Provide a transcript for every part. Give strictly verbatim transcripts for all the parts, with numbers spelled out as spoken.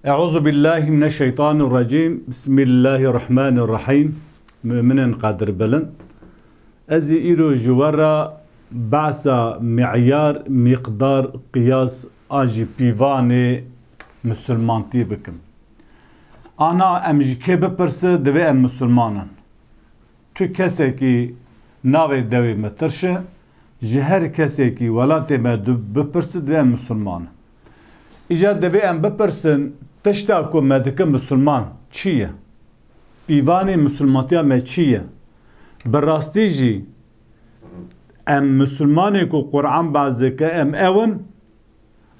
Euzu billahi mineşşeytanirracim. Bismillahirrahmanirrahim. Müminin qedirbilind. Ez ê îro ji we re behsa miyar, miqdar, qiyas a jî pîvanê misilmantî bikim. Ana em ji kê bipirse divê em misilman in. Tu kesekî navê dewê me tirşe, ji her kesekî welatê me du bipirse divê em misilman in. Îcar divê em bipirsin, tişta ku me dike misilman çi ye? Pîvanê misilmantiya me çi ye? Bi rastî jî em misilmanê ku Quran behs dike em ew in?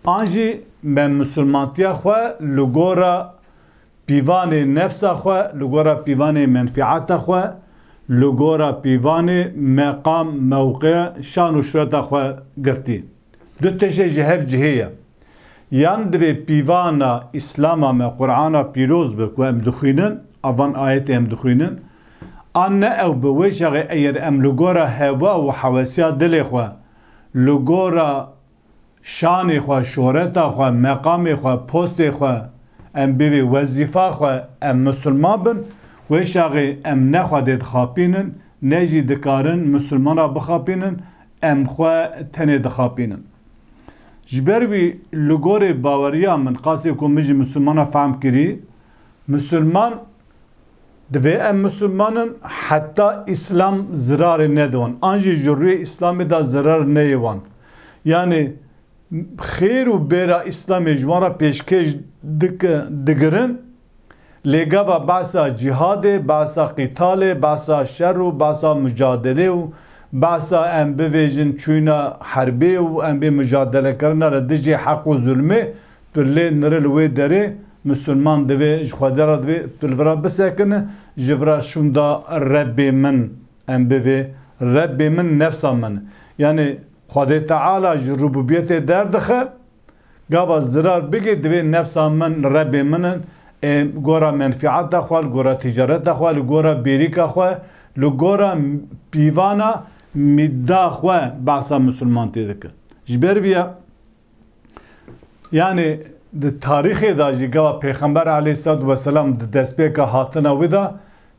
An jî me misilmantiya xwe li gora pîvanê nefsa xwe, li gora pîvanê menfiata xwe, li gora pîvanê meqam, mewqe, şan û şureta xwe girtî? Du tiştê ji hev cihê ye. Yan divê pîvana Îslama me, Qur'ana pîroz be ku em dixwînin, a van ayetê em dixwînin, an ne ew bi wê çaxê eger em li gora hewa û hewesiya dilê xwe, li gora şanê xwe, şoreta xwe, meqamê xwe, postê xwe, em bivê wezîfa xwe, em misilman bin, wê çaxê em ne Xwedê dixapînin, ne jî dikarin misilmana bixapînin, em xwe tenê dixapînin. Ji ber wî li gorê baweriya min, qasê ku min ji misilmana fehm kirî, misilman divê em misilman in, heta Îslam zirarê nede wan. An jî ji rûyê Îslamê de zirar neyê wan. Yanî xêr û bêra Îslamê ji wan re pêşkêş dike, digirin, lê gava behsa cîhadê, behsa qîtalê, behsa şer û behsa mucadelê û behsa em bivêjin çûyna herbê û em bê mucadelekirina li dijî heq û zulmê, tu lê nire li wê derê misilman divê ji Xwedê re divê tu li vira bisekine, ji vira şûnda Rebbê min em bivê, Rebbê min nefsa min. Yanî Xwedê Teala ji rububiyetê derdixe, gava zirar bigê divê nefsa min Rebbê min in, ê, gora menfiata xwe, li gora ticareta xwe, li gora bêrîka xwe, li gora pîvana mîda xwe behsa misilmantê dike. Ji ber vî ya, yanî di tarîxê de jî gava Pêxember aleyhisselatu vesselam di destpêka hatina wî de,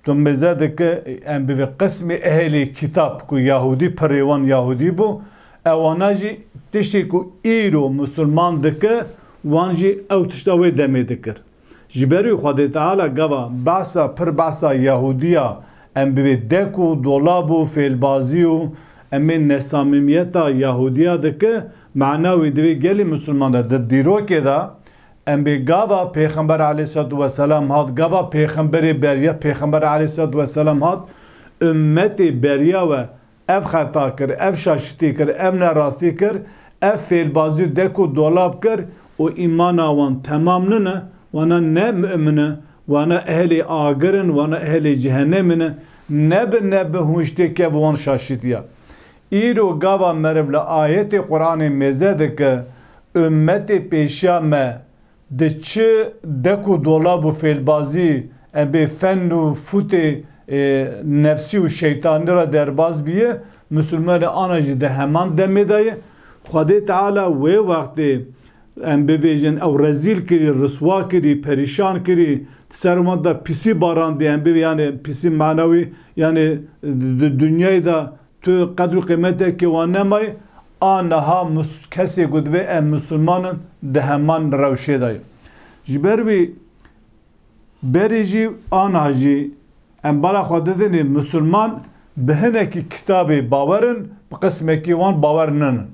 tu mêze dike em bivê qismê ehlê kitab ku Yahûdî pirê wan Yahûdî bû, ewana jî tiştê ku îro misilman dike, wan jî ew tişta wê demê dikir. Ji ber wî Xwedê Teala gava behsa, pir behsa Yahûdiya, em bivê dek û dolab û fêlbazî û em ê nesamîmiyeta Yahûdiya dike, mana wî divê gelî misilman de di dîrokê de, em bê gava Pêxember aleyhisselatu vesselam hat, gava pêxemberê beriya Pêxember aleyhisselatu vesselam hat, ummetê beriya we ev xeta kir, ev şaşitî kir, ev nerastî kir, ev fêlbazî û dek û dolab kir û îmana wan temam nine, wana ne mu'min e, wana ehlê agir in, wana ehlê cehennemê ne, nebi nebi hûn ji tê kev wan şaşitiya. Îro gava meriv li ayetê Qur'anê mêze dike, ummetê pêşiya me di çi dek û dolab û fêlbazî, em bê fen û futê, e, nefsî û şeytanî re derbaz biye, misilmanê ana jî di heman demê de ye. Xwedê Teala wê wextê em bivêjin ew rezîl kirî, riswa kirî, perîşan kirî, di ser wan de pisî barandî, em bivê, yanî pisî manewî, yanî di, di dinyayê de tu qedr û qîmetekê wan nemayî, a niha mus-, kesê ku divê em misilman in, di heman rewşê de ye. Ji ber wî berî jî a niha jî em bala xwe didinê misilman bi hinekî kitabê bawer in, bi qismekî wan bawer ninin.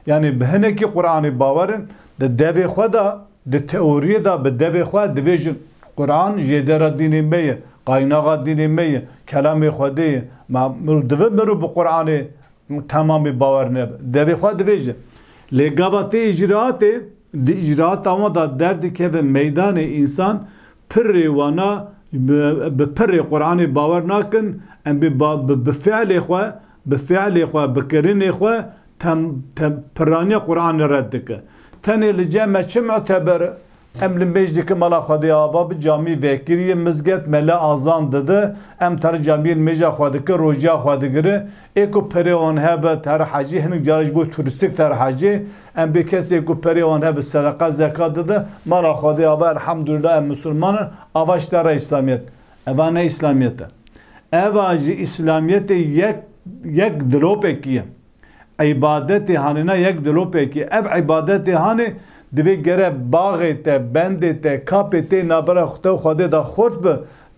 Yanî bi hinekî Qur'anê bawer in, di devê xwe de, di teoriyê de bi devê xwe dibêjin, Qur'an jêdera dînê me ye, qaynaxa dînê me ye, kelamê Xwedê ye. Ma mirov, divê mirov bi Qur'anê temamê bawer nebe. Devê xwe dibêje. Lê gava tê îcraatê, di îcraata wan de derdikeve meydanê, însan pirrê wana bi, bi pirrê Qur'anê bawer nakin, em bi, ba-, bi, bi fiilê xwe, bi fiilê xwe, bi kirinê xwe tem-, tem-, piraniya Qur'anê red dike. Tenê li cem me çi muteber e? Em li mêj dikin mala Xwedê ava bi camî vekiriye mizget, mele azan dide, em ter camiyê li mêja xwe dikin, rojiya xwe digire. Ê ku perê wan hebe ter hecî, hinek cara ji bo turîstik ter hecî, em bê kesê ku perê wan hebe sedeqa zeka dide, mala Xwedê ava elhamdulillah em misilman in, ava ji te re Îslamiyet. Eva ne Îslamiyet e. Eva ji Îslamiyetê yek, yek dilopekî ye. Îbadetê hanê na yek dilopekî. Ev îbadetê hanê divê gere baxê te, bendê te, kapê te navbera xwe te û Xwedê de xurt bi,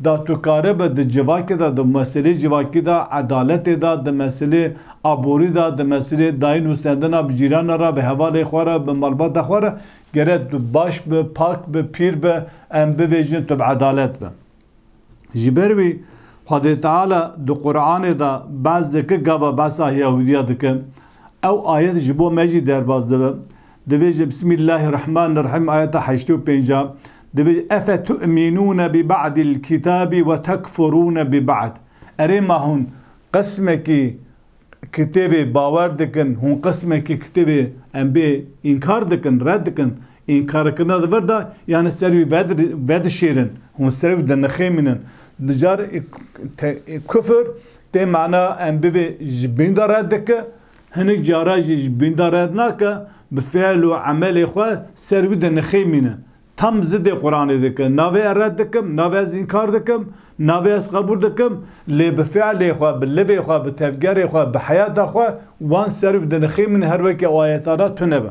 da tu kare bi di civakê de, di meselê civakî de, edaletê de, di meselê aborî de, di meselê dayîn û sendina bi cîrana re, bi hevalê xwe re, bi malbata xwe re, gere tu baş bi, pak bi, pîr bi, em bivêjin tu bi edalet bi. Ji ber wî Xwedê Teala di Qur'anê de behs dike, gava behsa Yahudiya dike. Ew ayet ji bo me jî derbas dibe. Divêje Bismillahirrahmanirrahîm, ayeta heştê û pênc a. Divêje, "Efe tu'minûne bi ba'dil kitabî ve tekfurûne bi ba'd." Erê ma hûn qismekî kitêbê bawer dikin, hûn qismekî kitêbê em bê înkar dikin, red dikin, înkarkirina di vir de, yani ser wî ved-, vedişêrin, hûn ser wî dinixêmînin. Dicar, e, te-, e, kufir tê mana em bivê ji bîn de red dike, hinek cara jî ji bîn de red nake, bi fiil û emelê xwe ser wî dinixêmîne. Tam zidê Qur'anê dike. Navê ez red dikim, navê ez înkar dikim, navê ez qebûl dikim, lê bi fiilê xwe, bi livê xwe, bi tevgerê xwe, bi heyata xwe wan ser bi dinixîmin her weke o ayetana tune be.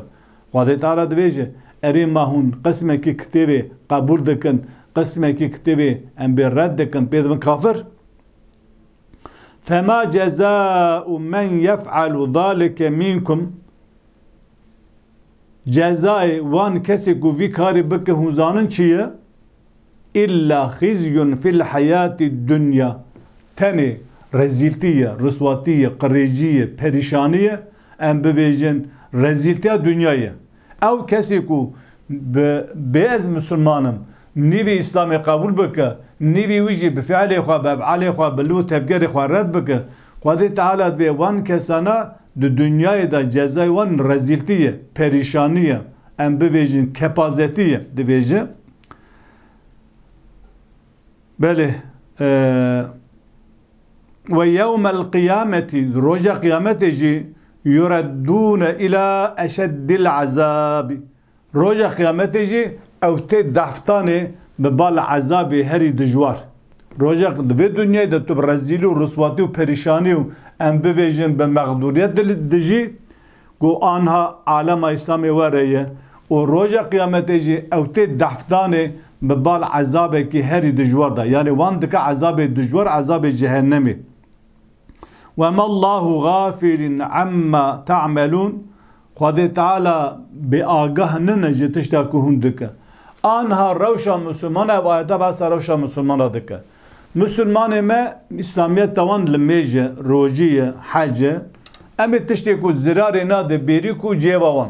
Xwedê Teala divêje, "Erê ma hûn qismekî kitêbê qebûl dikin, qismekî kitêbê em bê red dikin, pê dibin kafir?" Fema cezau men yef'alu zalike minkum. Cezayê wan kesê ku vî karî bike hûn zanin çi ye? Îlla xizyun fil heyatî dunya. Tenê rezîltî ye, riswatî ye, qirêcî ye, perîşanî ye, em bivêjin rezîltiya dunya ye. Ew kesê ku bi, bê ez misilman im, nîvî Îslamê qebûl bike, nîvî wî jî bi fiilê xwe, bi efalê xwe, bi li û tevgerê xwe red bike, Xwedê Teala divê wan kesana di dinyayê de cezayê wan rezîltî ye, perîşanî ye, em bivêjin kepazetî ye, divêje. Belê, e, "Ve yewmel qiyameti", roja qiyametê jî, "yureddûne ila eşeddil ezabi." Roja qiyametê jî ew tê dehftanê bi bal ezabê herî dijwar. Roja di vê dinyayê de tu bi rezîlî û riswatî û perîşanî û em bivêjin bi mexdûriyet dil-, dijî, ku anha alema Îslamê were ye û roja qiyametê jî ew tê dehftanê bi bal ezabekî herî dijwar de. Yanî wan dike ezabê dijwar, ezabê cehennemê. "Ve mallahu gafilin amma ta'melun." Xwedê Teala bêagah nine ji tişta ku hûn dike. Anha rewşa Musulmana, ev ayeta behsa rewşa Musulmana dike. Musulmanê me, Îslamiyeta wan limêj e, rojî ye, hec e. Em ê tiştê ku zirarê nade bêrî ku cêva wan.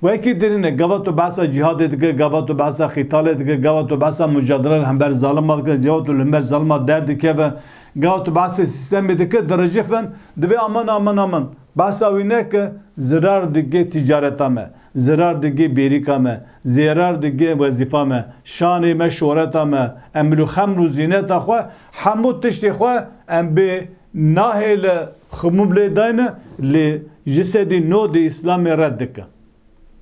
Wekî dirîne, gava tu behsa cîhadê dike, gava tu behsa qîtalê dike, gava tu behsa mucadele li hember zalima dike, gava tu li hember zalima derdikeve, gava tu behsê sîstemê dike, dirijifin, divê aman, aman, aman. Behsa wî neke, zirar dike tîcareta me, zirar dike bêrîka me, zirar dike wezîfa me, şanê me, şoreta me, em li xemr û zîneta xwe, hemû tiştê xwe em bê nahêle ximûb lê dayne, lê ji sedî nodê Îslamê red dike.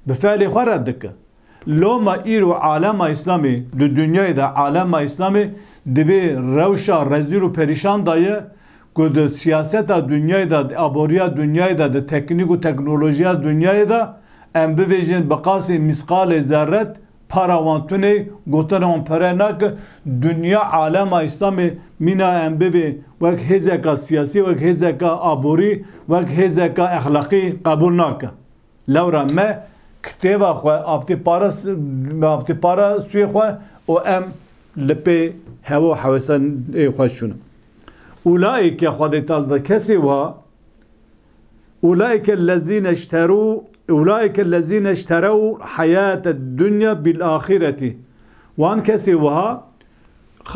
Bi fiilê xwe red dike. Loma îro alema Îslamê, di dinyayê de alema Îslamê di vê rewşa rezîl û perîşan de ye ku di siyaseta dinyayê de, di aboriya dinyayê de, di teknîk û teknolojiya dinyayê de em bivêjin bi qasî mîsqalê zerret para wan tune, gotina wan pere nake. Dinya alema Îslamê mîna em bivê wek hêzeka siyasî, wek hêzeka aborî, wek hêzeka exlaqî qebûl nake. Lewra me kitêba xwe avtî para s-, avtî para sûyê xwe û em li pê hewa hewesên xwe şûne. Ulaîke Xwedê Teala ve kesê wa, ulaîke lezîne işterû, ulaîke lezîne işterû heyate dunya bil axireti. Wan kesê wiha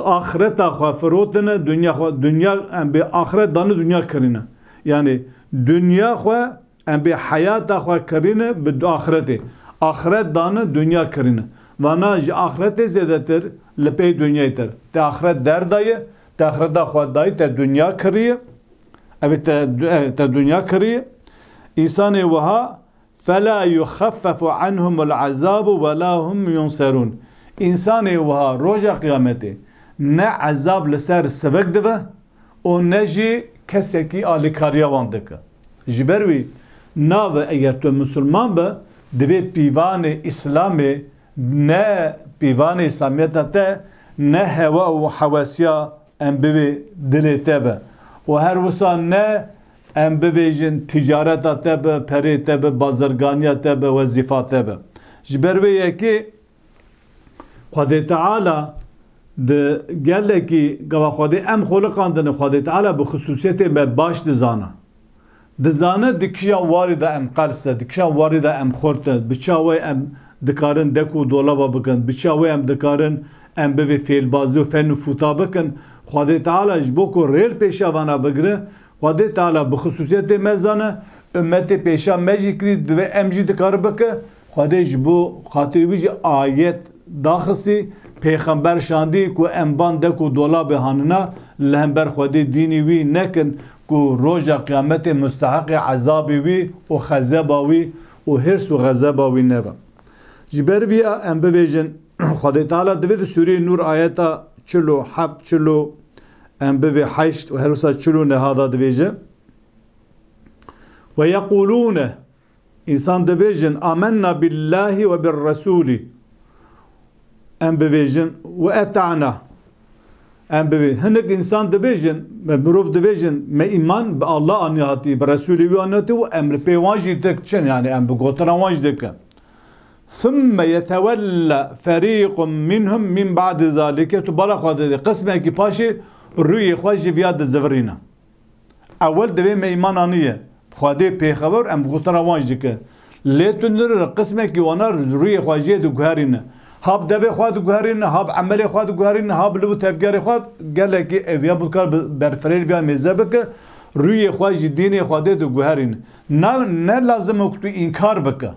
axireta xwe firotine, dinya xwe, dinya, em bê axiret dane dinya kirine. Yani dinya xwe Em bê heyata xwe kirîne bi axiretê. Axiret dane, dinya kirîne. vana ji axretê zêdetir li pey dinyayê tir. Te axret derdaye, te axreta xwe dayî, te dinya kiriye. Ev te, te dinya kiriye. Însanê wiha, "Fela yuxaffefu anhumul azabu ve la hum yunserun." Însanê wiha roja qiyametê ne ezab li ser sivik dibe û ne jî kesekî alîkariya wan dike. Ji ber wî nave eger tu misilman be, divê pîvanê Îslamê, ne pîvanê Îslamiyeta te, ne hewa û hewesiya em bivê dilê te be. Û her wisa ne em bivêjin ticareta te be, perê te be, bazirganiya te be, wezîfa te be. Ji ber vê yekê Xwedê Teala di gelekî gava Xwedê em xoliqandine, Xwedê Teala bi xisûsiyetê me baş dizana. Dizane di kîjan warî de em qels e, di kîjan warî de em xurt e, bi çi awayî em dikarin dek û dolaba bikin, bi çi awayî em dikarin em bivê fêlbazî û fen û fûta bikin. Xwedê Teala ji bo ku rê li pêşa vana bigire, Xwedê Teala bi xisûsiyetê me zane, ummetê pêşa me jî kirî, divê em jî dikare bike. Xwedê ji bo xatirî wî jî ayet daxistî, pêxember şandî ku em van dek û dolabê hanina li hember Xwedê dînî wî nekin, ku roja qiyametê musteheqê ezabê wî û xezeba wî û hirs û xezeba wî nebe. Ji ber vî ya em bivêjin, Xwedê Teala divê di Sûreyê Nûr ayeta çil û heft, çil û em bivê heşt û her wisa çil û neh da divêje. Ve yequlûne, însan dibêjin, "Amenna billahi ve bir resûlî." Em bivêjin, "Ve eta'na." Em bivê-, hinek însan dibêjin, me mirov dibêjin, "Me îman bi Allah anî hatî, bi Resûlê wî anî hatî û em li pê wan jî diçin, yani em bi gotina wan jî dikin." Thumme yetewella ferîqun minhum min ba'di zalike. Tu bala xwe didê. Qismekî paşê rûyê xwe ji viya dizivirîne. Ewel divê me îman aniye. Xwedê pêxeber em gotina wan jî dike. Lê tu nirire qismekî wana rûyê xwe jê diguherîne. Ha bi devê xwe diguherîne, ha bi emelê xwe diguherîne, ha bi liv û tevgerê xwe gelekî eviya bû dikar bi berfirêl viya mêze bike, rûyê xwe jî dînê Xwedê diguherîne. Na, ne lazim e ku tu înkar bike.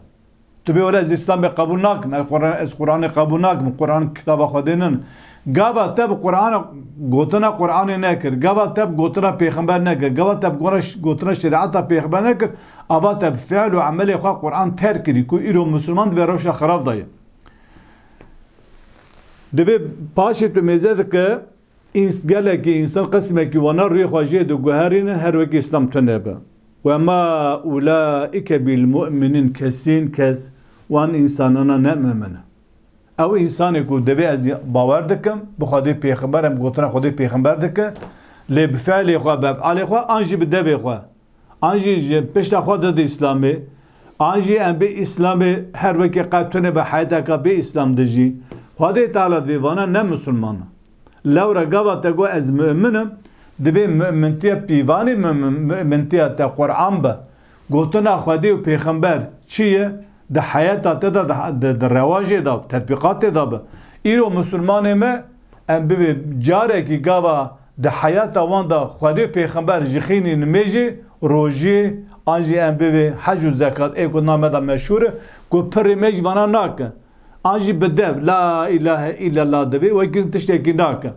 Tu bê wele ez Îslamê qebûl nakim, ez Quran, ez Quranê qebûl nakim, Quran kitaba Xwedê nin. Gava te bi Quran, gotina Quranê nekir, gava te bi gotina pêxember nekir, gava te bi gora ş-, gotina şerîeta pêxember nekir, ava te bi fiil û emelê xwe Quran terk kirî, ku îro misilman di vê rewşa xirab de ye. Divê paşê tu mêze dike, Îns-, gelekî însan qismekî wana rûyê xwe jê diguherîne, her wekî Îslam tune be. Ve ma ulaike bil mu'minin, kesîn kes wan însanana ne mu'min e. Ew însanê ku divê ez bawer dikim, bi Xwedê pêxember, em gotina Xwedê pêxember dike, lê bi fiilê xwe, bi efalê xwe, an jî bi devê xwe, an jî ji pişta xwe dide Îslamê, an jî em bê Îslamê her wekî qet tune be heyeteka bê Îslam dijî. Xwedê Teala divê vana ne misilman e. Lewra gava te got ez mu'min im, divê mu'mintiya pîvanê mu'min, mu'mintiya te Quran be. Gotina Xwedê û Pêxember çi ye? Di heyeta te de, di, di, di rewajê de, tetbîqatê de be. Îro misilmanê me, em bivê carekî gava di heyata wan de Xwedê û Pêxember ji xînî nimêjê, rojiyê, an jî em bivê hec û zekat, ê ku na me de meşhûr e, ku pirê me jî vana nake. An jî bi dev, la ilahe illallah divê, wekî tiştekî nake.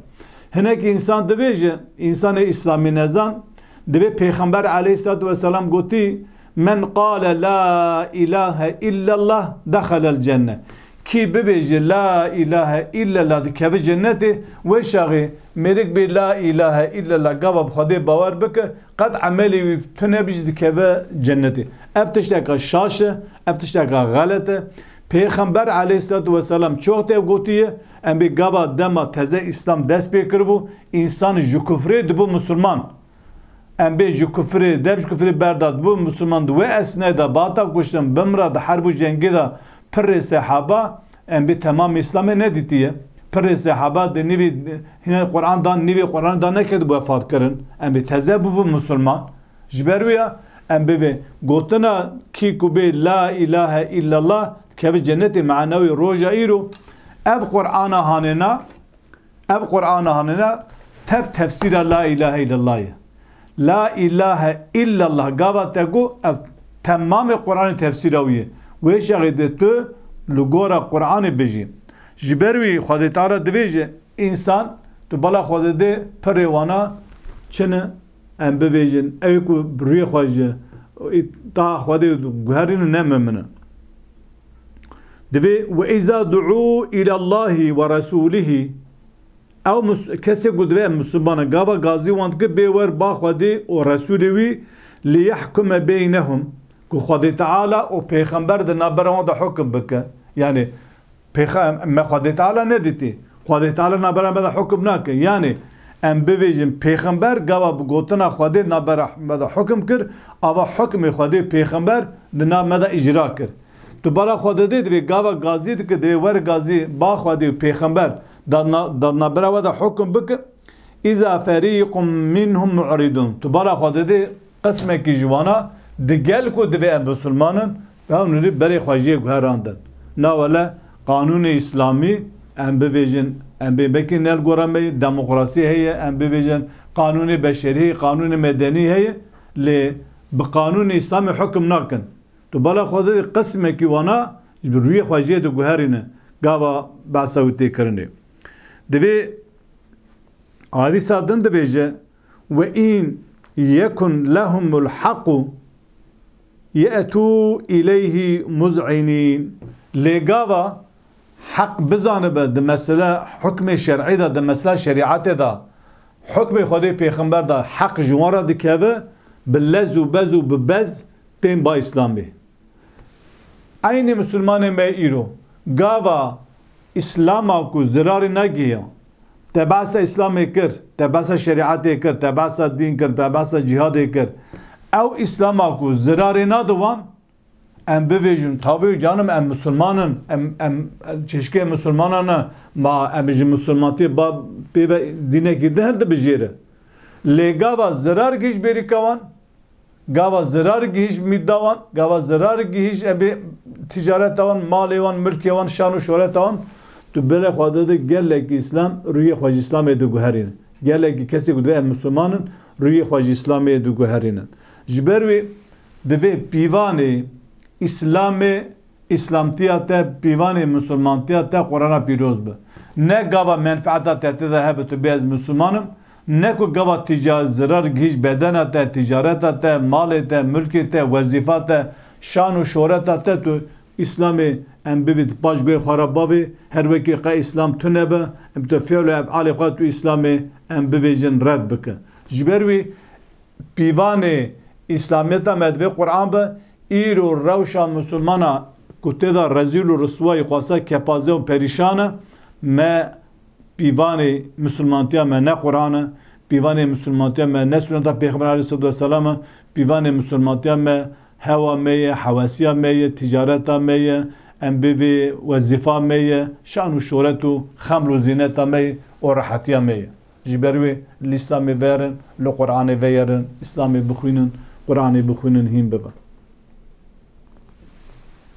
Hinek însan dibêje, însanê Îslamî nezan, divê Pêxember aleyhissalatu vesselam gotî, "Men qale la ilahe illallah dehalel cenne." Kî bibêje la ilahe illallah dikeve cennetê, wê şaxê mêrik bê la ilahe illallah gava bi Xwedê bawer bike, qet emelê wî tune bî jî dikeve cennetê. Ev tişteka şaş e, ev tişteka xelet e. Pêxember aleyhissalatu vesselam çi wextê ev gotiye, em bê gava dema teze Îslam dest pê kiribû, însan ji kufrê dibû misilman. Em bê ji kufrê, dev ji kufrê berda dibû misilman, di wê esnê de bata kuştin, bimra di herb û cengê de pirrê sehaba, em bê temam Îslamê nedîtiye. Pirrê sehaba di nîvî, hîne Quran dan, nîvê Quran dan neketibû wefat kirin. Em bê teze bûbû misilman. Ji ber wê ya em bivê gotina kî ku bê la ilahe illallah dikeve cennetê, mana wê roja îro ev Qur'ana hanêna, ev Qur'ana hanêna tev tefsîra la ilahe illallah ye. La ilahe illallah gava te got ev temamê Qur'anê tefsîra wî ye. Wê şexê de tu li gora Qur'anê bijî. Ji ber wî Xwedê Teala divêje, însan, tu bala Xwedê dê pirê wana çi ne, em bivêjin, ew ku bi rûyê xwe ji îta Xwedê guherîne ne mumin e. Divê, "Ve iza du'u ilallahi ve rasulihî", ew mus-, kesê ku divê em Musulman in, gava gazî wan dike bê wer ba Xwedê û Resûlê wî, "li yehkume beynehum", ku Xwedê Teala û Pêxember di navbera wan de hukum bike. Yani, Pêxe-, me Xwedê Teala nedîtî. Xwedê Teala navbera me de hukum nake. Yani, em bivêjin, Pêxember gava bi gotina Xwedê navbera me de hukum kir, ava hukmê Xwedê Pêxember di nav me de îcra kir. Tu bala Xwedê dê divê gava gazî dike, divê wer gazî ba Xwedê û Pêxember da na-, da navbera we de hukum bike. "Îza ferîqun minhum mu'ridun." Tu bala Xwedê dê qismekî ji wana di gel ku divê em Musulman in, ew nirî berê xwe jê guherandin. Na wele qanûnê Îslamî, em bivêjin, em bê bekî ne li gora me yê, demokrasî heye, em bivêjin qanûnê beşerî heye, qanûnê medenî heye, lê bi qanûnê Îslamê hukum nakin. Tu bala Xwedê dê qismekî wana ji bi rûyê xwe jê diguherîne gava behsa wî tê kirinê. Divê Hadîsa din dibêje, "Ve in yekun lehumul haqqu ye'tu ileyhi muz'inin." Lê gava heq bizanibe di mesela hukmê şer'î de, di mesela şerîetê de, hukmê Xwedê Pêxember de heq ji wan re dikeve, bi lez û bez û bi bez tên ba Îslamê. Eynî Musulmanê me îro gava Îslama ku zirarê negihiya, te behsa Îslamê kir, te behsa şerîetê kir, te behsa dîn kir, te behsa cîhadê kir. Ew Îslama ku zirarê nade wan, em bivêjin, tabi canim, em Musulman in, em, em çêşkê Musulmanan ne, ma em ji Musulmantiyê ba pê ve dînekî din hildibijêre. Lê gava zirar gihîş bêrîka wan, gava zirar gihîş mîda wan, gava zirar gihîş ebê ticareta wan, malê wan, milkê wan, şan û şoreta wan, tu bala Xwedê dê gelekî Îslam rûyê xwe ji Îslamê diguherîne. Gelekî kesê ku divê em Musulman in, rûyê xwe ji Îslamê diguherînin. Ji ber wê divê pîvanê Îslamê, Îslamtiya te, pîvanê Musulmantiya te Qur'ana pîroz be. Ne gava menfeeta te tê de hebe tu bê ez Musulman im, ne ku gava tica-, zirar gihîş bedena te, ticareta te, malê te, milkê te, wezîfa te, şan û şoreta te tu Îslamê em bivît paş guhê xwe re bavê, her wekî qe Îslam tune be, em tu fiil û efalê xwe tu Îslamê em bivêjin red bike. Ji ber wî pîvanê Îslamiyeta me divê Qur'an be, îro rewşa Musulmana ku tê de rezîl û riswayî xwasa kepaze û perîşan e, me pîvanê Musulmantiya me ne Qur'an e, pîvanê Musulmantiya me ne Sunneta Pêxember aleyhisselatu vesselam e, pîvanê Musulmantiya me hewa me ye, hewesiya me ye, ticareta me ye, em bivê wezîfa me ye, şan û şoret û xeml û zîneta me ye û rehetiya me ye. Ji ber wê li Îslamê verin, li Qur'anê veyerin, Îslamê bixwînin, Qur'anê bixwînin hîn bibin.